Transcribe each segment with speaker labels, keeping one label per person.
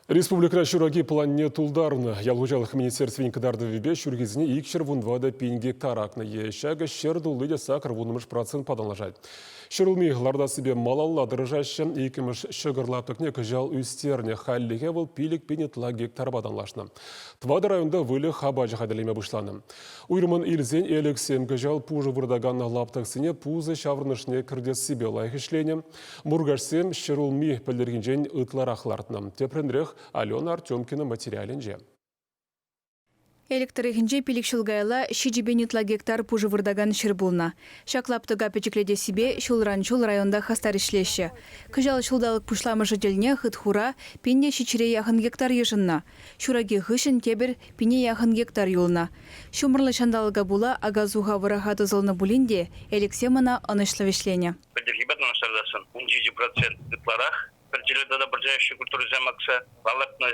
Speaker 1: Республикӑра ҫураки планне тултарнӑ. Ял хуҫалӑх министерствин кӑтартӑвӗпе ҫурхисене 214 пин гектар акнӑ е ҫакӑ ҫӗр тулли те 80-мӗш процентпа танлашать. Ҫӗрулми лартассипе малалла тӑрӑшаҫҫӗ. Иккӗмӗш ҫӑкӑр лаптӑкне кӑҫал ӳстернӗ. Хальлӗхе вӑл 5 пин ытла гектарпа танлашнӑ. Тӑватӑ районта выльӑх апачӗ хатӗрлеме пуҫланӑ. Уйрӑмӑн илсен Элӗксем кӑҫал пушӑ выртакан лаптӑксене пусӑ ҫаврӑнӑшне кӗртессипе лайӑх ӗҫленӗ. Муркашсем ҫӗрулми пӗлтӗрхинчен ытларах лартнӑ. Тӗплӗнрех Алена Артемкина материалӗнче.
Speaker 2: Элӗк тӑрӑхӗнче пилӗк ҫул каялла 7 пин ытла гектар пушӑ выртакан ҫӗр пулнӑ. Ҫак лаптӑка пӗчӗклетессипе ҫулран-ҫул районта хастар ӗҫлеҫҫӗ. Кӑҫал ҫулталӑк пуҫламӑшӗ тӗлне хыт-хура пин те ҫичҫӗре яхӑн гектар йышӑннӑ. Ҫураки хыҫҫӑн тепӗр пине яхӑн гектар юлнӑ. Ҫумӑрлӑ ҫанталӑка пула ака-суха вӑраха тӑсӑлнӑ пулин те Элӗксем ӑна ӑнӑҫлӑ вӗҫленӗ.
Speaker 3: Пӗлтӗрхипе танлаштарсассӑн 17% ытларах пӗрчӗллӗ тата пӑрҫа культурӑсем акса палӑртнӑ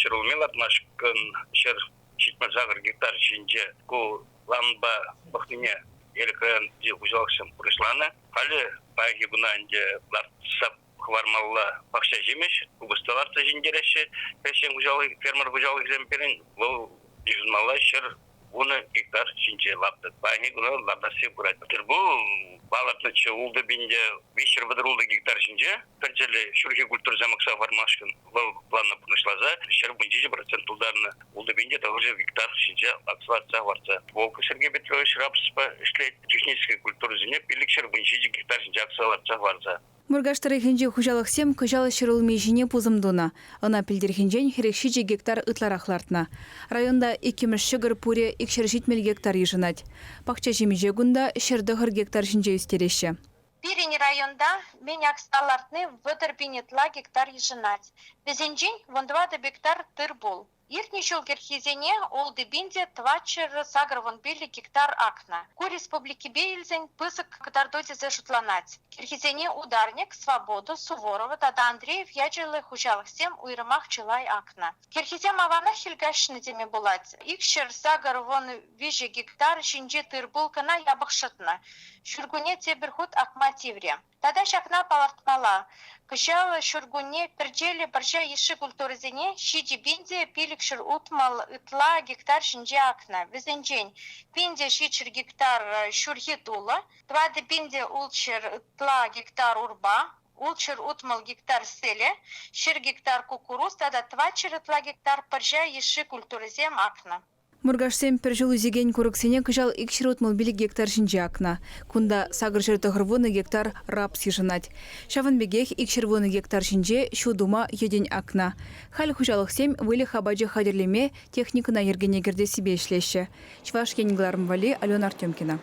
Speaker 3: ҫӗрулми лартмашкӑн 178 гектар ҫинче ку планпа пӑхнине Элӗк районти хуҫалӑхсем пурнӑҫланӑ. Халӗ паянхи куна ӗнтӗ лартса хӑвармалла пахча ҫимӗҫ, купӑста лартса ҫитӗнтереҫҫӗ. Хресчен хуҫалӑх, фермер хуҫалӑхӗсем пирӗн вӑл йышӑнмалла 110 гектар ҫинче лаптӑк. Паянхи куна лартасси пырать. Тыр-пул палӑртнӑччӗ 6336 гектар ҫинче пӗрчӗллӗ ҫурхи культурӑсем акса хӑвармашкӑн вӑл плана пурнӑҫласа 117% тултарнӑ. 6900 гектар ҫинче акса лартса хӑварса. Волков Сергей Петрович рапспа ӗҫлет. Технической культурӑсене 517 гектар ҫинче акса лартса хӑварса.
Speaker 2: Муркаш тӑрӑхӗнчи хуҫалӑхсем кӑҫал ҫӗрулми ҫине пусӑм тунӑ. Ӑна пӗлтӗрхинчен 47 гектар ытларах лартнӑ. Районта иккӗмӗш ҫӑкӑр пурӗ 270 гектар йышӑнать. Пахча ҫимӗҫе кунта 109 гектар ҫинче ӳстереҫҫӗ.
Speaker 4: Пирӗн районта мӗн акса лартни 30 пин ытла гектар йышӑнать. Вӗсенчен 14 гектар тыр-пул. Иртнӗ ҫул кӗрхисене 6 пин те 485 гектар акнӑ. Ку республикипе илсен пысӑк кӑтарту тесе шутланать. Кӗрхисене Ударник, Свобода, Суворова тата Андреев ячӗллӗ хуҫалӑхсем уйрӑмах чылай акнӑ. Кӗрхисем аванах хӗл каҫнӑ теме пулать. 283 гектар ҫинчи тыр-пул кӑна япӑх шӑтнӑ. Ҫуркунне тепӗр хут акма тиврӗ. Тата ҫакна палӑртмалла, кӑҫал ҫуркунне пӗрчӗллӗ пӑрҫа йышши культурӑсене 7 пин те 560 ытла гектар ҫинче акнӑ. Вӗсенчен 1700 гектар ҫурхи тулӑ, 4 пин те 600 ытла гектар урпа, 660 гектар сӗлӗ, 100 гектар куккурус тата 400 ытла гектар пӑрҫа йышши культурӑсем акнӑ.
Speaker 2: Муркашсем пӗр ҫул ӳсекен курӑксене кӑҫал 265 гектар ҫинче акнӑ. Кунта 890 гектар рапс йышӑнать. Ҫавӑн пекех 210 гектар ҫинче ҫу тума йӗтӗн акнӑ. Халь хуҫалӑхсем выльӑх апачӗ хатӗрлеме техникӑна йӗркене кӗртессипе ӗҫлеҫҫӗ. Чӑваш Ен кӑларӑм валли Алена Артемкина.